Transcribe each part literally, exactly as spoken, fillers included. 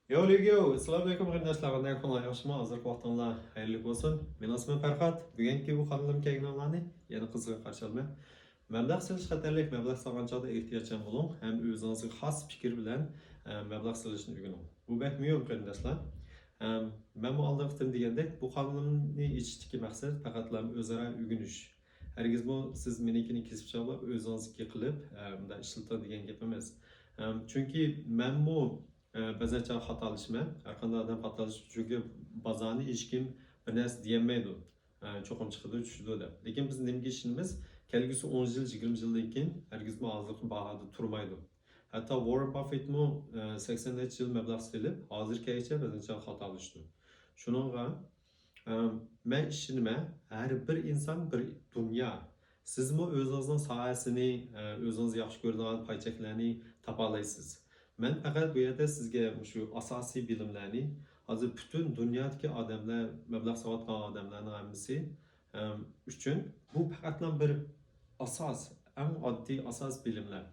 يو ليگيو، ئەسسالامۇ ئەلەيكۇم قېرىنداشلار، قانداق ئەھۋالىڭلار، ياخشىمۇ؟ ھازىرقى ۋاقتىڭلار خەيرلىك بولسۇن. مېنىڭ ئىسمىم پەرھات. بۈگۈنكى بۇ قانىلىمغا كەلگىنىڭلارنى يەنە قىزغىن قارشى ئالىمەن. مەبلەغ سېلىش خەتەرلىك، مەبلەغ سالغان چاغدا ئېھتىياتچان بولۇڭ ھەم ئۆزىڭىزگە خاس پىكىر بىلەن، ئە، مەبلەغ سېلىشنى ئۆگىنىڭ. بۇ بەك مۇھىم قېرىنداشلار. ئەم، مەنمۇ ئالدىنقى قېتىم دېگەندەك، بۇ قانىلىمنى ئېچىشتىكى مەقسەت پەقەتلا ئۆزئارا ئۆگىنىش. ھەرگىزمۇ سىز مېنىڭكىنى كېسىپ چاغلاپ، ئۆزىڭىزنىڭكى قىلىپ، ئە، مۇنداق ئىشلىتىڭ دېگەن گەپ ئەمەس. ئەم، چۈنكى مەنمۇ، ئە، بەزەن چاغ خاتالىشىمەن. ھەرقانداق ئادەم خاتالىشىدۇ، چۈنكى بازارنى ھېچكىم بىر نەرسە دېيەلمەيدۇ. ئە، چوقۇم چىقىدۇ، چۈشىدۇ دەپ. لېكىن بىز نېمىگە ئىشىنىمىز؟ كەلگۈسى ئون يىل، يىگىرمە يىلدىن كېيىن ھەرگىزمۇ ھازىرقى باھادا تۇرمايدۇ. ھەتتا ۋاررېن باففېتمۇ، ئە، سەكسەن نەچچە يىل مەبلەغ سېلىپ، ھازىرغىچە بەزەن چاغ خاتالىشىدۇ. شۇنىڭغا، ئە، مەن ئىشىنىمەن، ھەر بىر ئىنسان بىر دۇنيا. سىزمۇ ئۆزىڭىزنىڭ ساھەسىنى، ئە، ئۆزىڭىز ياخشى كۆرىدىغان پاي چەكلەرنى تاپالايسىز. مەن پەقەت بۇ يەردە سىزگە مۇشۇ ئاساسىي بىلىملەرنى، ھازىر پۈتۈن دۇنيادىكى ئادەملەر، مەبلەغ سالىۋاتقان ئادەملەرنىڭ ھەممىسى، ئەم، ئۈچۈن بۇ پەقەتلا بىر ئاساس، ئەڭ ئاددىي ئاساس بىلىملەر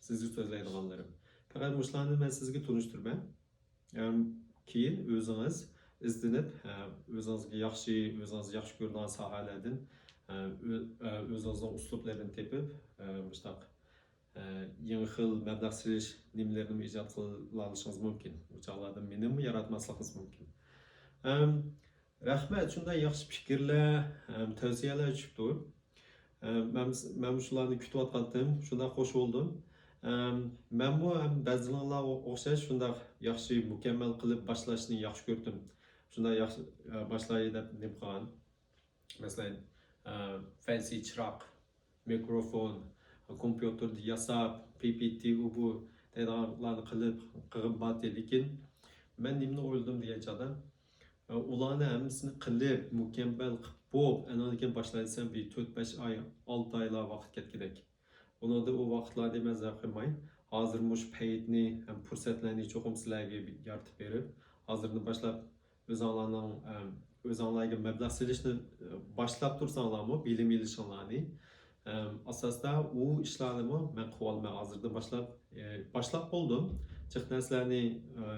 سىزگە سۆزلەيدىغانلىرىم. پەقەت مۇشۇلارنى مەن سىزگە تونۇشتۇرىمەن. ئەم، كېيىن ئۆزىڭىز ئىزدىنىپ، ئە، ئۆزىڭىزگە ياخشى، ئۆزىڭىز ياخشى كۆرىدىغان ساھەلەردىن، ئە، ئۆ-، ئە، ئۆزىڭىزنىڭ ئۇسلۇبلىرىنى تېپىپ، ئە، مۇشۇنداق، ئە، يېڭى خىل مەبلەغ سېلىش نېمىلىرىنىمۇ ئىجاد قىلالىشىڭىز مۇمكىن. ئۇ چاغلاردا مېنىمۇ ياراتماسلىقىڭىز مۇمكىن. ئەم، رەھمەت، شۇنداق ياخشى پىكىرلەر، ئەم، تەۋسىيەلەر چۈشۈپتۇ. ئەم، مەن، مەن شۇلارنى كۈتۈۋاتقانتىم، شۇنداق خوش بولدۇم. ئەم، مەنمۇ ھەم بەزىلىرىڭلارغا ئوخشاش شۇنداق ياخشى، مۇكەممەل قىلىپ باشلاشنى ياخشى كۆردۈم. شۇنداق ياخشى، ئە، باشلاي دەپ نېمە قىلغان. مەسىلەن، ئە، فەنسى چىراغ، مىكروفون، كومپيۇتېردا ياساپ، پى پى تى، ئۇ بۇ دەيدىغانلارنى قىلىپ قىلغۇم بارتى، لېكىن مەن نېمىنى ئويلىدىم دېگەن چاغدا، ئۇلارنى ھەممىسىنى قىلىپ، مۇكەممەل قىلىپ بوپ، ئاندىن كېيىن باشلايسەن، بىر تۆت، بەش ئاي، ئالتە ئايلار ۋاقىت كەتكۈدەك. ئۇنىڭدا ئۇ ۋاقىتلارنى مەن زەرەت قىلماي، ھازىر مۇشۇ پەيتنى ھەم پۇرسەتلەرنى چوقۇم سىلەرگە يارىتىپ بېرىپ، ھازىردىن باشلاپ ئۆزۈڭلارنىڭ، ئەم، ئۆزۈڭلارغا مەبلەغ سېلىشنى، ئە، باشلاپ تۇرساڭلارمۇ، بىلىم ئېلىشىڭلارنى، ئەم، ئاساستا ئۇ ئىشلارنىمۇ مەن قىلىۋالىمەن ھازىردىن باشلاپ. ئە، باشلاپ بولدۇم. جىق نەرسىلەرنى، ئە،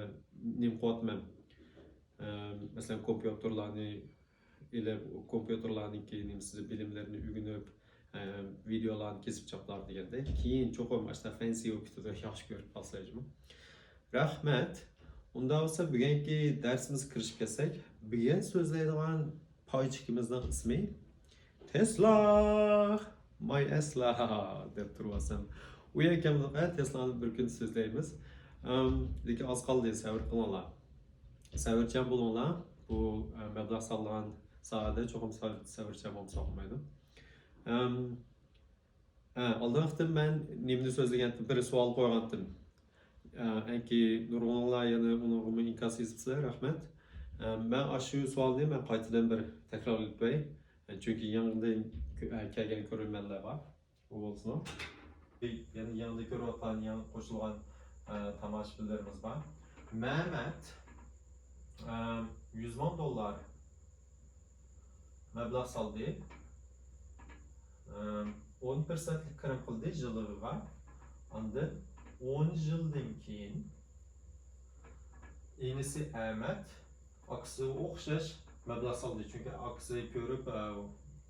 نېمە قىلىۋاتىمەن. ئە، مەسىلەن، كومپيۇتېرلارنى ئېلىپ، كومپيۇتېرلارنىڭكى نېمىسى، بىلىملىرىنى ئۆگىنىپ، ئە، ۋىدېئولارنى كېسىپ چاپلاپ دېگەندەك. كېيىن چوقۇم ئاشۇنداق فەنسى بولۇپ كېتىدۇ، ياخشى كۆرۈپ قالسا جۇمۇ. رەھمەت. ئۇنداق بولسا بۈگۈنكى دەرسىمىزگە كىرىشىپ كەتسەك. بۈگۈن سۆزلەيدىغان پاي چېكىمىزنىڭ ئىسمى تېسلا، ماي ئەسلا دەپ تۇرۇۋاتسام. ئۇ يەكەملىقى تېسلانى بىر كۈن سۆزلەيمىز. ئەم، لېكىن ئاز قالدى، سەۋر قىلىڭلار. سەۋرچان بولۇڭلار. بۇ، ئە، مەبلەغ سالغان ساھەدە چوقۇم سەۋر-، سەۋرچان بولمىسا بولمايدۇ. ئەم، ھە، ئالدىنقى قېتىم مەن نېمىنى سۆزلىگەنتىم؟ بىر سوئال قويغانتىم. ئە، ئەنكى نۇرغۇنلار يەنە ئۇنىڭغىمۇ ئىنكاس يېزىپسىلەر، رەھمەت. ئە، مەن ئاشۇ سوئالنى مەن قايتىدىن بىر تەكرارلىتىپ بېرەي. ئە، چۈنكى يېڭىدىن كۆ-، ئە، كەلگەن كۆرۈرمەنلەر بار. ئۇ بولسىمۇ. يەنە يېڭىدا كۆرۈۋاتقان، يېڭى قوشۇلغان، ئە، تاماشىبىنلىرىمىز بار. مەمەت، ئە، يۈز مىڭ دوللار مەبلەغ سالدى. ئە، ئون پىرسەنتلىك كىرىم قىلدى يىللىقىغا. ئاندىن ئون يىلدىن كېيىن ئىنىسى ئەمەت ئاكىسىغا ئوخشاش مەبلەغ سالدى. چۈنكى ئاكىسى كۆرۈپ، ئە،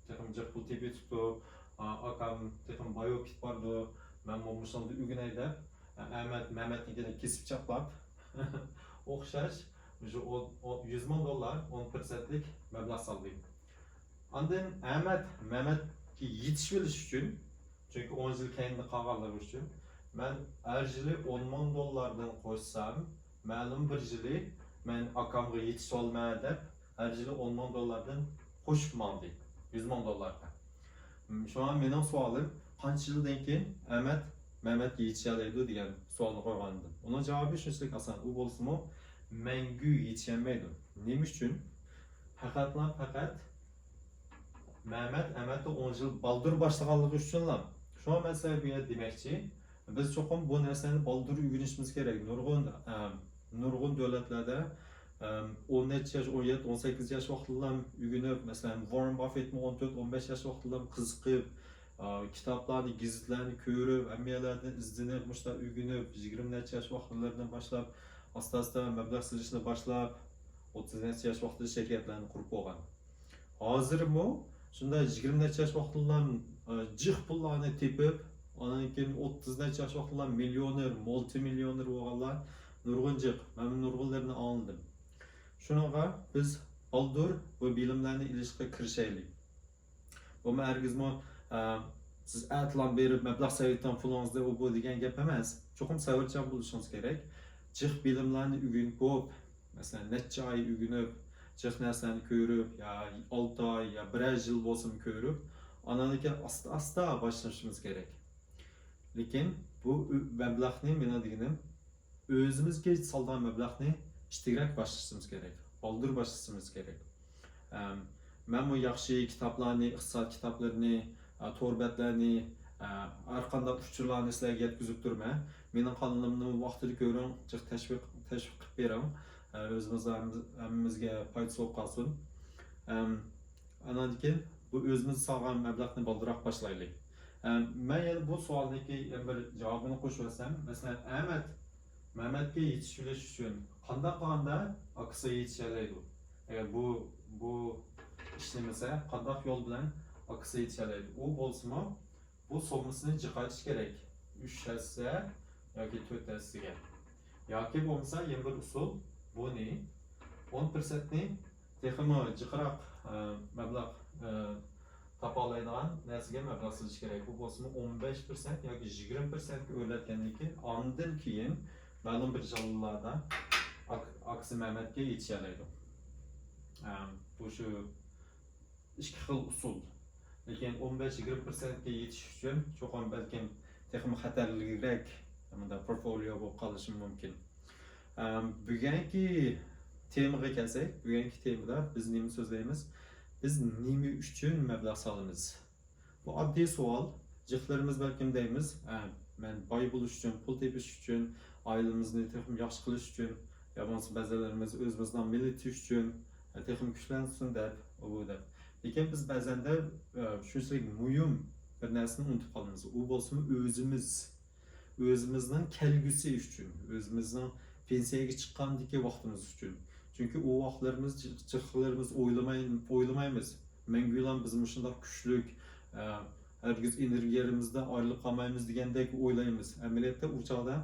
تېخىمۇ جىق پۇل تېپىۋېتىپتۇ. ئا-، ئاكام تېخىمۇ بايىيىپ كېتىپ بارىدۇ. مەنمۇ مۇشۇنىڭدا ئۆگىنەي دەپ، ئە، ئەمەت مەمەتنىڭكىنى كېسىپ چاپلاپ، ئوخشاش، مۇشۇ ئون، ئون، يۈز مىڭ دوللار، ئون پىرسەنتلىك مەبلەغ سالدى. ئاندىن ئەمەت مەمەتكە يېتىشىۋېلىش ئۈچۈن، چۈنكى ئون يىل كەينىدە قالغانلىقى ئۈچۈن، مەن ھەر يىلى ئون مىڭ دوللاردىن قوشسام، مەلۇم بىر يىلى مەن ئاكامغا يېتىشىۋالىمەن دەپ، ھەر يىلى ئون مىڭ دوللاردىن قوشۇپ ماڭدى، يۈز مىڭ دوللارغا. شۇڭا مېنىڭ سوئالىم، قانچە يىلدىن كېيىن ئەمەت مەمەتكە يېتىشەلەيدۇ دېگەن سوئالنى قويغانىدىم. ئۇنىڭ جاۋابى شۇنچىلىك ئاسان، ئۇ بولسىمۇ، مەڭگۈ يېتىشەلمەيدۇ. نېمە ئۈچۈن؟ پەقەتلا پەقەت مەمەت ئەمەتتىن ئون يىل بالدۇر باشلىغانلىقى ئۈچۈنلا. شۇڭا مەن سىلەرگە بۇ يەردە دېمەكچى، بىز چوقۇم بۇ نەرسىلەرنى بالدۇر ئۆگىنىشىمىز كېرەك. نۇرغۇن، ئەم، نۇرغۇن دۆلەتلەردە، ئەم، ئون نەچچە ياش، ئون يەتتە، ئون سەككىز ياش ۋاقتىدىلا ئۆگىنىپ، مەسىلەن، ۋاررېن باففېتمۇ ئون تۆت، ئون بەش ياش ۋاقتىدىلا قىزىقىپ، ئا، كىتابلارنى، گېزىتلەرنى كۆرۈپ، ھەممە يەرلەردىن ئىزدىنىپ، مۇشۇنداق ئۆگىنىپ، يىگىرمە نەچچە ياش ۋاقىتلىرىدىن باشلاپ، ئاستا-ئاستا مەبلەغ سېلىشنى باشلاپ، ئوتتۇز نەچچە ياش ۋاقتىدا شىركەتلەرنى قۇرۇپ بولغان. ھازىرمۇ شۇنداق يىگىرمە نەچچە ياش ۋاقتىدىلا، ئە، جىق پۇللارنى تېپىپ، ئاندىن كېيىن ئوتتۇز نەچچە ياش ۋاقتىدىلا مىليونېر، مۇلتىمىليونېر بولغانلار نۇرغۇن جىق. مەن نۇرغۇنلىرىنى ئاڭلىدىم. شۇنىڭغا بىز بالدۇر بۇ بىلىملەرنى ئېلىشقا كىرىشەيلى. بۇمۇ ھەرگىزمۇ، ئە، سىز ئەتىلا بېرىپ مەبلەغ سېلىۋېتىڭ، پۇلىڭىزنى ئۇ بۇ دېگەن گەپ ئەمەس. چوقۇم سەۋرچان بولۇشىڭىز كېرەك. جىق بىلىملەرنى ئۆگىنىپ بولۇپ، مەسىلەن، نەچچە ئاي ئۆگىنىپ، جىق نەرسىلەرنى كۆرۈپ، يا ئالتە ئاي، يا بىرەر يىل بولسىمۇ كۆرۈپ، ئاندىن كېيىن ئاستا-ئاستا باشلىشىمىز كېرەك. لېكىن بۇ ئۆ-، مەبلەغنى، مېنىڭ دېگىنىم، ئۆزىمىزگە سالىدىغان مەبلەغنى كىچىكرەك باشلىشىمىز كېرەك، بالدۇر باشلىشىمىز كېرەك. ئەم، مەنمۇ ياخشى كىتابلارنى، ئىقتىساد كىتابلىرىنى، ئە، تور بەتلەرنى، ئە، ھەر قانداق ئۇچۇرلارنى سىلەرگە يەتكۈزۈپ تۇرىمەن. مېنىڭ قانىلىمنى ۋاقتىدا كۆرۈڭ، جىق تەشۋىق، تەشۋىق قىلىپ بېرىڭ. ئە، ئۆزىمىز ھەممىمىزگە پايدىسى بولۇپ قالسۇن. ئەم، ئاندىن كېيىن بۇ ئۆزىمىز سالغان مەبلەغنى بالدۇراق باشلايلى. ئە، مەن يەنە بۇ سوئالنىڭكى يەنە بىر جاۋابىنى قوشۇۋەتسەم، مەسىلەن، ئەمەت مەمەتكە يېتىشىۋېلىش ئۈچۈن قانداق قىلغاندا ئاكىسىغا يېتىشەلەيدۇ؟ ئەگەر بۇ، بۇ ئىشلىمىسە، قانداق يول بىلەن ئاكىسىغا يېتىشەلەيدۇ؟ ئۇ بولسىمۇ بۇ سوممىسىنى جىقايتىش كېرەك. ئۈچ ھەسسە ياكى تۆت ھەسسىگە. ياكى بولمىسا يەنە بىر ئۇسۇل، بۇنى ئون پىرسەنتنى تېخىمۇ جىقراق، ئە، مەبلەغ، ئە، تاپالايدىغان نەرسىگە مەبلەغ سېلىش كېرەك. بۇ بولسىمۇ ئون بەش پىرسەنت ياكى يىگىرمە پىرسەنتكە ئۆرلەتكەندىن كېيىن، ئاندىن كېيىن مەلۇم بىر جانلىلاردا ئاك-، ئاكىسى مەمەتكە يېتىشەلەيدۇ. ئە، بۇ شۇ ئىككى خىل ئۇسۇل. لېكىن ئون بەش يىگىرمە پىرسەنتكە يېتىش ئۈچۈن چوقۇم بەلكىم تېخىمۇ خەتەرلىكرەك مۇنداق پورتفولىيو بولۇپ قالىشى مۇمكىن. ئەم، بۈگۈنكى تېمىغا كەلسەك، بۈگۈنكى تېمىدا بىز نېمە سۆزلەيمىز؟ بىز نېمە ئۈچۈن مەبلەغ سالىمىز؟ بۇ ئاددىي سوئال. جىقلىرىمىز بەلكىم دەيمىز، ئە، مەن باي بولۇش ئۈچۈن، پۇل تېپىش ئۈچۈن، ئائىلىمىزنى تېخىمۇ ياخشى قىلىش ئۈچۈن، يا بولمىسا بەزىلىرىمىز ئۆزىمىزنىڭ مىللىتى ئۈچۈن، ئە، تېخىمۇ كۈچلەنسۇن دەپ، ئۇ بۇ دەپ. لېكىن بىز بەزەندە، ئە، شۇنچىلىك مۇھىم بىر نەرسىنى ئۇنتۇپ قالىمىز. ئۇ بولسىمۇ ئۆزىمىز. ئۆزىمىزنىڭ كەلگۈسى ئۈچۈن، ئۆزىمىزنىڭ پېنسىيەگە چىققاندىكى ۋاقتىمىز ئۈچۈن. چۈنكى ئۇ ۋاقىتلىرىمىز، جىق-، جىقلىرىمىز ئويلىماي-، ئويلىمايمىز. مەڭگۈلا بىز مۇشۇنداق كۈچلۈك، ئە، ھەرگىز ئېنېرگىيەمىزدىن ئايرىلىپ قالمايمىز دېگەندەك ئويلايمىز. ئەمەلىيەتتە ئۇ چاغدا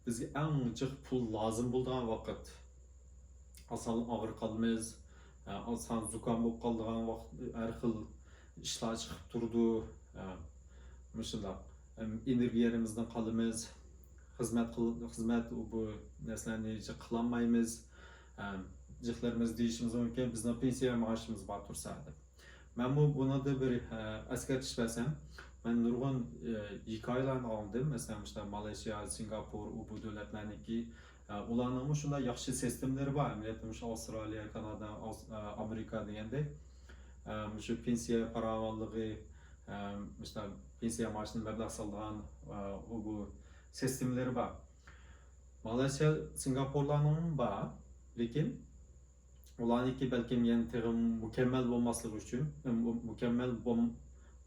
بىزگە ئەڭ جىق پۇل لازىم بولىدىغان ۋاقىت. ئاسانلا ئاغرىپ قالىمىز، ئاسان زۇكام بولۇپ قالىدىغان ۋاقىت، ھەر خىل ئىشلار چىقىپ تۇرىدۇ. مۇشۇنداق، ئېنېرگىيەمىزدىن قالىمىز، خىزمەت قىل-، خىزمەت بۇ نەرسىلەرنى جىق قىلالمايمىز. جىقلىرىمىز دېيىشىمىز مۇمكىن، بىزنىڭ پېنسىيە مائاشىمىز بار تۇرسا دەپ. مەنمۇ بۇنىڭدا بىر، ئە، ئەسكەرتىش بەرسەم، مەن نۇرغۇن، ئە، ھېكايىلەرنى ئاڭلىدىم. مەسىلەن، مۇشۇنداق مالايشىيا، سىنگاپور، ئۇ بۇ دۆلەتلەرنىڭكى، ئە، ئۇلارنىڭمۇ شۇنداق ياخشى سىستېمىلىرى بار. ئەمەلىيەتتە مۇشۇ ئاۋسترالىيە، كانادا، ئاۋس-، ئە، ئامېرىكا دېگەندەك، ئە، مۇشۇ پېنسىيە پاراۋانلىقى، ئە، مۇشۇنداق پېنسىيە مائاشىدىن مەبلەغ سالىدىغان، ئە، ئۇ بۇ سىستېمىلىرى بار. مالايشىيا، سىنگاپورلارنىڭمۇ بار، لېكىن ئۇلارنىڭكى بەلكىم يەنە تېخىمۇ مۇكەممەل بولماسلىقى ئۈچۈن، مۇ-، مۇكەممەل بولم-،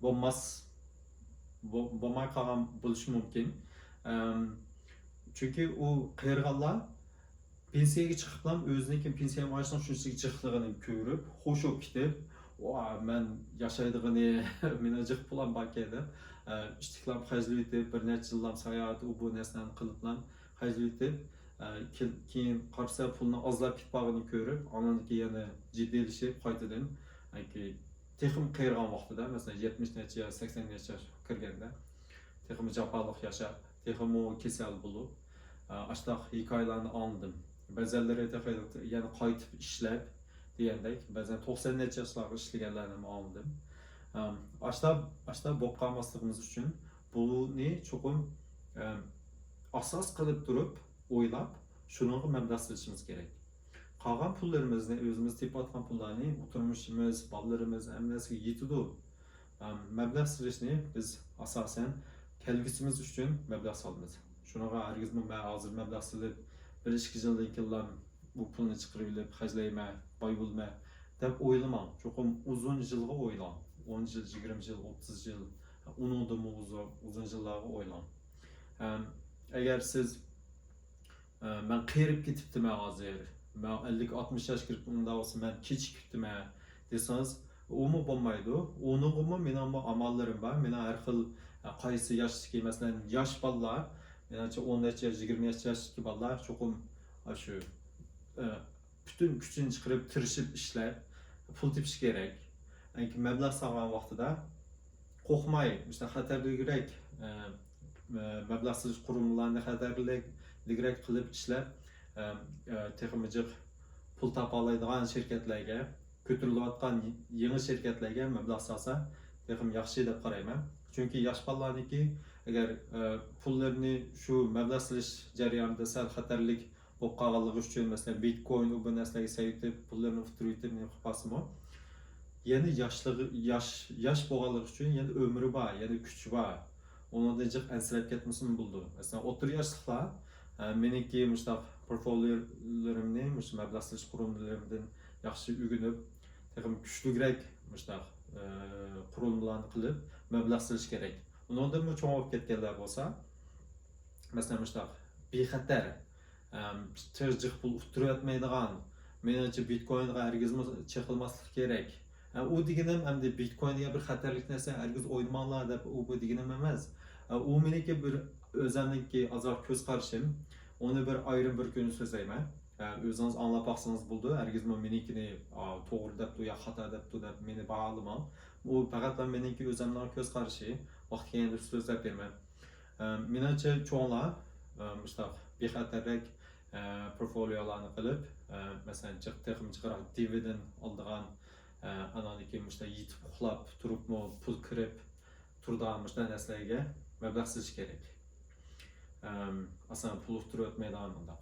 بولماس، بو-، بولماي قالغان بولۇشى مۇمكىن. ئەم، چۈنكى ئۇ قېرىغانلار پېنسىيەگە چىقىپلا ئۆزىنىڭكى پېنسىيە مائاشىنىڭ شۇنچىلىك جىقلىقىنى كۆرۈپ، خوش بولۇپ كېتىپ، «ۋا، مەن ياشايدىغىنى، مېنىڭ جىق پۇلام باركەن» دەپ، ئە، ئىتتىكلاپ خەجلىۋېتىپ، بىر نەچچە يىللام ساياھەت، ئۇ بۇ نەرسىلەرنى قىلىپلا خەجلىۋېتىپ، ئە، كېل-، كېيىن قارىسا پۇلنىڭ ئازلاپ كېتىپ قالغىنىنى كۆرۈپ، ئاندىن كېيىن يەنە جىددىيلىشىپ قايتىدىن، ياكى تېخىمۇ قېرىغان ۋاقتىدا، مەسىلەن، يەتمىش نەچچە ياش، سەكسەن نەچچە ياشقا كىرگەندە، تېخىمۇ جاپالىق ياشاپ، تېخىمۇ كېسەل بولۇپ، ئە، ئاشتاق ھېكايىلەرنى ئاڭلىدىم. بەزەنلىرى تېخى يەنە قايتىپ ئىشلەپ دېگەندەك، بەزەن توقسان نەچچە ياشلارغا ئىشلىگەنلەرنىمۇ ئاڭلىدىم. ئەم، ئاشتا، ئاشتا بولۇپ قالماسلىقىمىز ئۈچۈن بۇنى چوقۇم، ئەم، ئاساس قىلىپ تۇرۇپ ئويلاپ، شۇنىڭغا مەبلەغ سېلىشىمىز كېرەك. قالغان پۇللىرىمىزنى، ئۆزىمىز تېپىۋاتقان پۇللارنى، بۇ تۇرمۇشىمىز، بالىلىرىمىز، ھەممە نەرسىگە يېتىدۇ. ئەم، مەبلەغ سېلىشنى بىز ئاساسەن كەلگۈسىمىز ئۈچۈن مەبلەغ سالىمىز. شۇنىڭغا ھەرگىزمۇ مەن ھازىر مەبلەغ سېلىپ، بىر ئىككى يىلدىن كېيىنلا بۇ پۇلنى چىقىرىۋېلىپ خەجلەيمەن، باي بولىمەن دەپ ئويلىماڭ. چوقۇم ئۇزۇن يىلغا ئويلاڭ. ئون يىل، يىگىرمە يىل، ئوتتۇز يىل، ئۇنىڭدىنمۇ ئۇزۇن، ئۇزۇن يىللارغا ئويلاڭ. ئەم، ئەگەر سىز ئە، مەن قېرىپ كېتىپتىمەن ھازىر، مەن ئەللىك، ئاتمىش ياشقا كىرىپ، ئۇنداق بولسا مەن كېچىكىپتىمەن دېسىڭىز، ئۇمۇ بولمايدۇ. ئۇنىڭغىمۇ مېنىڭمۇ ئاماللىرىم بار. مېنىڭ ھەر خىل، ئە، قايسى ياشتىكى، مەسىلەن، ياش بالىلار، مېنىڭچە ئون نەچچە ياش، يىگىرمە نەچچە ياشتىكى بالىلار چوقۇم، ئە، شۇ، ئە، پۈتۈن كۈچىنى چىقىرىپ، تىرىشىپ ئىشلەپ، پۇل تېپىشى كېرەك. ئەنكى مەبلەغ سالغان ۋاقتىدا قورقماي، مۇشۇنداق خەتەرلىكرەك، ئە، ئە، مەبلەغ سېلىش قۇرۇلمىلارنى خەتەرلىكرەك قىلىپ ئىشلەپ، ئە، ئە، تېخىمۇ جىق پۇل تاپالايدىغان شىركەتلەرگە، كۆتۈرۈلۈۋاتقان يېڭى شىركەتلەرگە مەبلەغ سالسا، تېخىمۇ ياخشى دەپ قارايمەن. چۈنكى ياش بالىلارنىڭكى ئەگەر، ئە، پۇللىرىنى شۇ مەبلەغ سېلىش جەريانىدا سەل خەتەرلىك بولۇپ قالغانلىقى ئۈچۈن، مەسىلەن، بىتكوين، ئۇ بۇ نەرسىلەرگە سەل ئېتىپ، پۇللىرىنى ئۇتتۇرۇۋېتىپ، نېمە قىلىپ قالسىمۇ، يەنە ياشلىقى، ياش، ياش بولغانلىقى ئۈچۈن يەنە ئۆمرى بار، يەنە كۈچى بار. ئۇنىڭدىن جىق ئەنسىرەپ كەتمىسىمۇ بولىدۇ. مەسىلەن، ئوتتۇرا ياشلىقلار، ئە، مېنىڭكى مۇشۇنداق پورتفولىيولىرىمنى، مۇشۇ مەبلەغ سېلىش قۇرۇلمىلىرىمدىن ياخشى ئۆگىنىپ، تېخىمۇ كۈچلۈكرەك مۇشۇنداق، ئە، قۇرۇلمىلارنى قىلىپ، مەبلەغ سېلىش كېرەك. ئۇنىڭدىنمۇ چوڭ بولۇپ كەتكەنلەر بولسا، مەسىلەن، مۇشۇنداق بىخەتەر، ئەم، تېخى جىق پۇل ئۇتتۇرۇۋەتمەيدىغان، مېنىڭچە، بىتكوينغا ھەرگىزمۇ چېقىلماسلىق كېرەك. ئە، ئۇ دېگىنىم ئەمدى بىتكوين دېگەن بىر خەتەرلىك نەرسە، ھەرگىز ئوينىماڭلار دەپ، ئۇ بۇ دېگىنىم ئەمەس. ئە، ئۇ مېنىڭكى بىر ئۆزەمنىڭكى ئازراق كۆز قارىشىم. ئۇنى بىر ئايرىم بىر كۈنى سۆزلەيمەن. ئە، ئۆزىڭىز ئاڭلاپ باقسىڭىز بولىدۇ. ھەرگىزمۇ مېنىڭكىنى، ئا، توغرا دەپتۇ يا خاتا دەپتۇ دەپ مېنى باھالىماڭ. ئۇ پەقەتلا مېنىڭكى ئۆزەمنىڭ كۆز قارىشى. ۋاقتى كەلگەندە سۆزلەپ بېرىمەن. ئە، مېنىڭچە چوڭلار، ئە، مۇشۇنداق بىخەتەررەك، ئە، پورتفولىيولارنى قىلىپ، ئە، مەسىلەن، جىق، تېخىمۇ جىقراق دىۋىدېند ئالىدىغان، ئە، ئاناندىن كېيىن مۇشۇنداق يېتىپ ئۇخلاپ تۇرۇپمۇ پۇل كىرىپ تۇرىدىغان مۇشۇنداق نەرسىلەرگە مەبلەغ سېلىش كېرەك. ئەم، ئاسان پۇل ئۇتتۇرۇپ ئۆتمەيدىغان مۇنداق.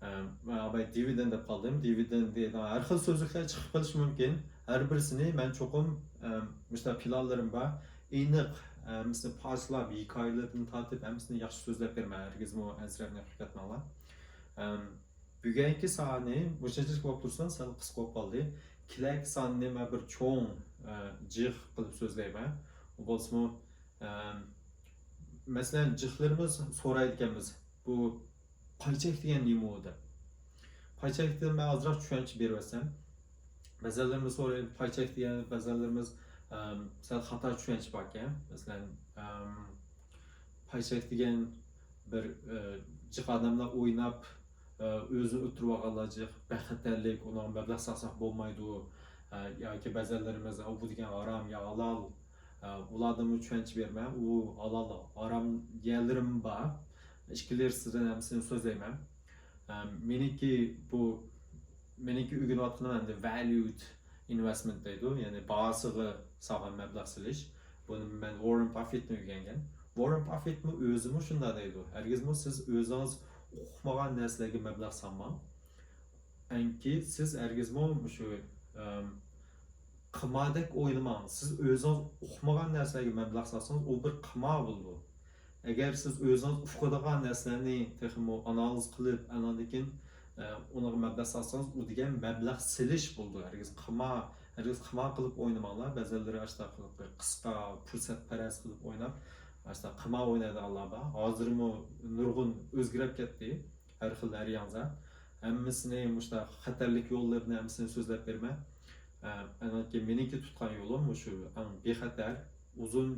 ئەم، مەن ئاباي دىۋىدېند دەپ قالدىم. دىۋىدېند دەيدىغان ھەر خىل سۆزلۈكلەر چىقىپ قېلىشى مۇمكىن. ھەر بىرسىنى مەن چوقۇم، ئەم، مۇشۇنداق پىلانلىرىم بار. ئېنىق، ھەممىسىنى پارچىلاپ، ھېكايىلىرىدىن تارتىپ، ھەممىسىنى ياخشى سۆزلەپ بېرىمەن. ھەرگىزمۇ ئەنسىرەپ نېقىپ كەتمەڭلار. ئەم، بۈگۈنكى سانى مۇشۇنچىلىك بولۇپ تۇرسۇن، سەل قىسقا بولۇپ قالدى. كېلەركى ساننى مەن بىر چوڭ، ئە، جىق قىلىپ سۆزلەيمەن. ئۇ بولسىمۇ، ئەم، مەسىلەن، جىقلىرىمىز سورايدىكەنمىز، بۇ پاي چەك دېگەن نېمە دەپ. پاي چەكتىن مەن ئازراق چۈشەنچە بېرىۋەتسەم، بەزەنلىرىمىز سورايدۇ، پاي چەك دېگەن، بەزەنلىرىمىز، ئەم، سەل خاتا چۈشەنچە باركەن. مەسىلەن، ئەم، پاي چەك دېگەن بىر، ئە، جىق ئادەملەر ئويناپ، ئە، ئۆزىنى ئۆلتۈرۈۋالغانلار جىق، بەك خەتەرلىك، ئۇنىڭغا مەبلەغ سالساق بولمايدۇ. ئە، ياكى بەزەنلىرىمىز، ئۇ بۇ دېگەن ھارام يا ھالال. ئە، ئۇلاردىنمۇ چۈشەنچە بېرىمەن. ئۇ ھالال، ھارام دېگەنلىرىم بار. ئىككىلىسىدىن ھەممىسىنى سۆزلەيمەن. ئە، مېنىڭكى بۇ، مېنىڭكى ئۆگىنىۋاتقىنىم ئەمدى ۋەليۇد ئىنۋېستمېنت دەيدۇ، يەنى باھاسىغا سالغان مەبلەغ سېلىش. بۇنى مەن ۋاررېن باففېتتىن ئۆگەنگەن. ۋاررېن باففېتمۇ ئۆزىمۇ شۇنداق دەيدۇ. ھەرگىزمۇ سىز ئۆزىڭىز ئۇقمىغان نەرسىلەرگە مەبلەغ سالماڭ. ئەنكى سىز ھەرگىزمۇ مۇشۇ، ئەم، قىماردەك ئوينىماڭ. سىز ئۆزىڭىز ئۇقمىغان نەرسىلەرگە مەبلەغ سالسىڭىز، ئۇ بىر قىمار بولىدۇ. ئەگەر سىز ئۆزىڭىز ئۇقىدىغان نەرسىلەرنى تېخىمۇ ئانالىز قىلىپ، ئاناندىن كېيىن، ئە، ئۇنىڭغا مەبلەغ سالسىڭىز، ئۇ دېگەن مەبلەغ سېلىش بولىدۇ. ھەرگىز قىمار، ھەرگىز قىمار قىلىپ ئوينىماڭلار. بەزىلىرى ئاشۇنداق قىلىپ بىر قىسقا پۇرسەتپەرەس قىلىپ ئويناپ، ئاشۇنداق قىمار ئوينايدىغانلار بار. ھازىرمۇ نۇرغۇن ئۆزگىرىپ كەتتى. ھەر خىل، ھەر يانزا. ھەممىسىنى مۇشۇنداق خەتەرلىك يوللىرىنى ھەممىسىنى سۆزلەپ بېرىمەن. ئە، ئەنكى مېنىڭكى تۇتقان يولۇم مۇشۇ ئەڭ بىخەتەر، ئۇزۇن،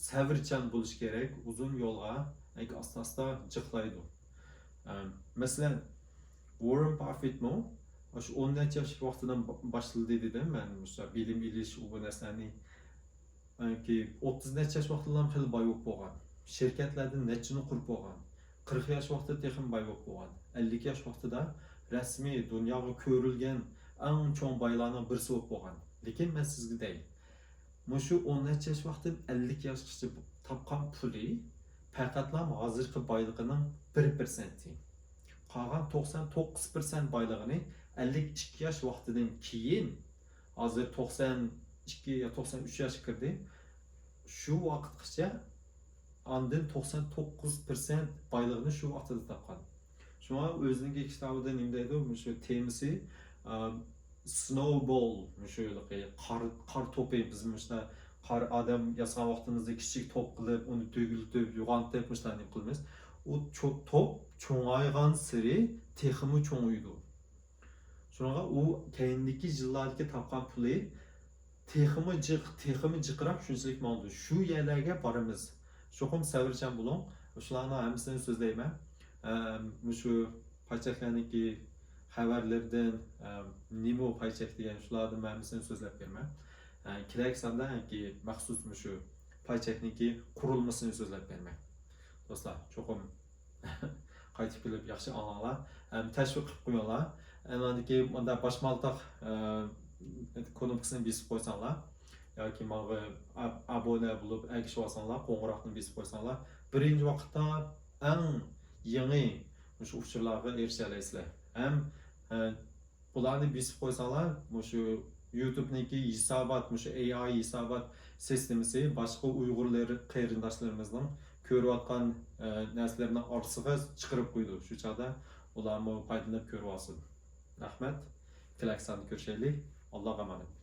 سەۋرچان بولۇش كېرەك، ئۇزۇن يولغا ئەنكى ئاستا-ئاستا جىقلايدۇ. ئە، مەسىلەن، ۋاررېن باففېتمۇ شۇ ئون نەچچە ياش ۋاقتىدىن با-، باشلىدى دېدىم مەن، مۇشۇ بىلىم ئېلىش، ئۇ بۇ نەرسىلەرنى. ئەنكى ئوتتۇز نەچچە ياش ۋاقتىدىلا خېلى باي بولۇپ بولغان. شىركەتلەردىن نەچچىنى قۇرۇپ بولغان. قىرىق ياش ۋاقتىدا تېخىمۇ باي بولۇپ بولغان. ئەللىك ياش ۋاقتىدا رەسمىي دۇنياغا كۆرۈلگەن ئەڭ چوڭ بايلارنىڭ بىرسى بولۇپ بولغان. لېكىن مەن سىزگە دەي، مۇشۇ ئون نەچچە ياش ۋاقتىدىن ئەللىك ياشقىچە تاپقان پۇلى پەقەتلا ھازىرقى بايلىقىنىڭ بىر پىرسەنتى. قالغان توقسان توققۇز پىرسەنت بايلىقىنى ئەللىك ئىككى ياش ۋاقتىدىن كېيىن، ھازىر توقسان ئىككى يا توقسان ئۈچ ياشقا كىردى. شۇ ۋاقىتقىچە ئاندىن توقسان توققۇز پىرسەنت بايلىقىنى شۇ ۋاقتىدا تاپقان. شۇڭا ئۆزىنىڭكى كىتابىدا نېمە دەيدۇ؟ مۇشۇ تېمىسى، ئا، سنوبول، مۇشۇ ھېلىقى قار، قار توپى، بىز مۇشۇنداق قار ئادەم ياسىغان ۋاقتىمىزدا كىچىك توپ قىلىپ، ئۇنى تۈگۈلتۈپ، يوغانتىپ، مۇشۇنداق نېمە قىلىمىز. ئۇ چو-، توپ چوڭايغانسېرى تېخىمۇ چوڭىيىدۇ. شۇنىڭغا ئۇ كەينىدىكى يىللاردىكى تاپقان پۇلى تېخىمۇ جىق، تېخىمۇ جىقراق شۇنچىلىك ماڭىدۇ. شۇ يەرلەرگە بارىمىز. چوقۇم سەۋرچان بولۇڭ. شۇلارنىڭ ھەممىسىنى سۆزلەيمەن. ئەم، مۇشۇ پاي چەكلەرنىڭكى خەۋەرلىرىدىن، ئەم، نېمو پاي چەك دېگەن شۇلاردىن ھەممىسىنى سۆزلەپ بېرىمەن. ئە، كېلەر ساندا ئەنكى مەخسۇس مۇشۇ پاي چەكنىڭكى قۇرۇلمىسىنى سۆزلەپ بېرىمەن. دوستلار، چوقۇم قايتىپ كېلىپ ياخشى ئاڭلاڭلار. ھەم تەشۋىق قىلىپ قويۇڭلار. ئەنىڭدىكى مۇنداق باش مالتاق، ئە، كۇنۇپكىسىنى بېسىپ قويساڭلار ياكى ماڭا ئاب-، ئابۇنە بولۇپ ئەگىشىپ ئالساڭلار، قوڭغۇراقنى بېسىپ قويساڭلار، بىرىنچى ۋاقىتتا ئەڭ يېڭى مۇشۇ ئۇچۇرلارغا ئېرىشەلەيسىلەر. ھەم، ئە، بۇلارنى بېسىپ قويساڭلار، مۇشۇ يۇتۇبنىڭكى ھېسابات، مۇشۇ ئېي ئاي ھېسابات سىستېمىسى باشقا ئۇيغۇرلار قېرىنداشلىرىمىزنىڭ كۆرۈۋاتقان، ئە، نەرسىلىرىنىڭ ئارىسىغا چىقىرىپ قويىدۇ. شۇ چاغدا ئۇلارمۇ پايدىلىنىپ كۆرۈۋالسۇن. رەھمەت. كېلەر ساندا كۆرۈشەيلى. ئاللاغا ئامانەت.